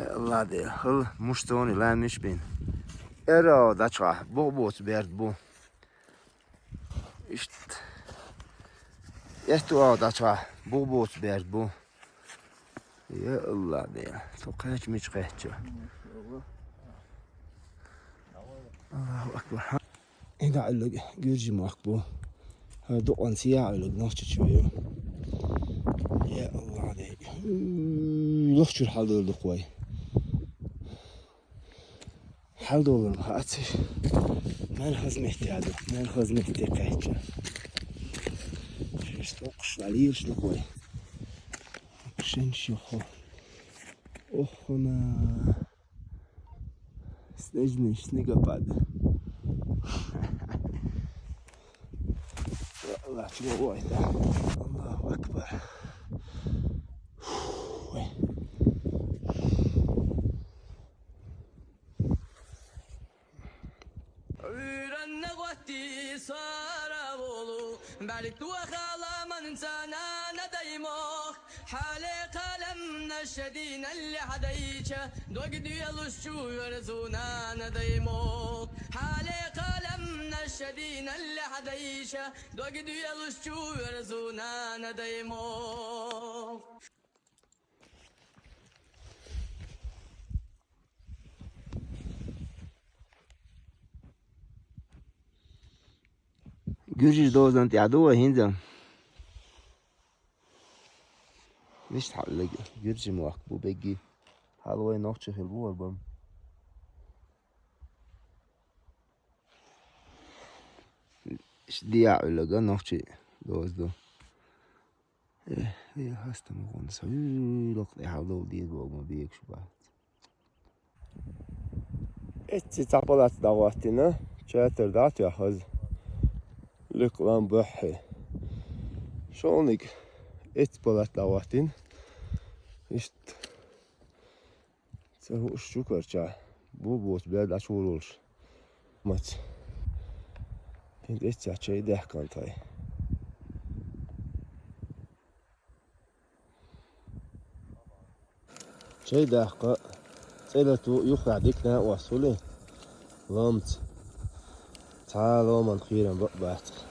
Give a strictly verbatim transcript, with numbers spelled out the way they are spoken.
Аллах Дела, хӀал муштони ламиш бин. Эро дача, бу-, буц берд бу. Ишт. Эсту а дача, бу-, буц берд бу. Я Аллах Дела, то кхач мич кхача. Аллаху акбар. Ида Ӏуьллуг гуьржи мохк бу. ХӀара дукъан сия Ӏуьллуг нохча чу ю. Я Аллах Дела. Нохчур хьалдолу дукха вай. Хьалдолун хаац. Мел хазметте аду. Мел хазметте кхача. Шиш токхуш валийрш дукха вай. Шиншихо. Охуна. Снежный снегопад. Аллах чего войта. Аллаху акбар. Фу. Үйренне готти сара болу, бәлік туа халаман цана на даймох. Хьале калам на шадин алли хадайча, дог дуялус чувер зуна на даймох. Хьале калам на шадин алли хадайча, дог дуялус чувер зуна на даймох. Гуьржиш дозан тӀе а ду вай хӀинца. Мишта хьаллаг гуьржи мохк бу бегги. Хьал вай нохчи хил бу вай бам. Иш диа Ӏуьллуга нохчи доз ду. Э, э, хастам гон са. Уй, локъ тӀе хьал дов диз богма бегаш бац. Эцци цхьа палац дӀагӀоттина, чатар дӀа а тоьхна хаза. Ликъ лам буххье. Шовниг эцци палац дӀагӀоттина. Иштта ца хууш чу карча. Бу-буц бер дӀачу волуш. Мац. ХӀинца эцци чай даьхкан тхай. Чай даккха, цӀе лату юххехь дика накъосталуш хуьлий, ломца. Цхьа а ломан кхерам бакъ бац.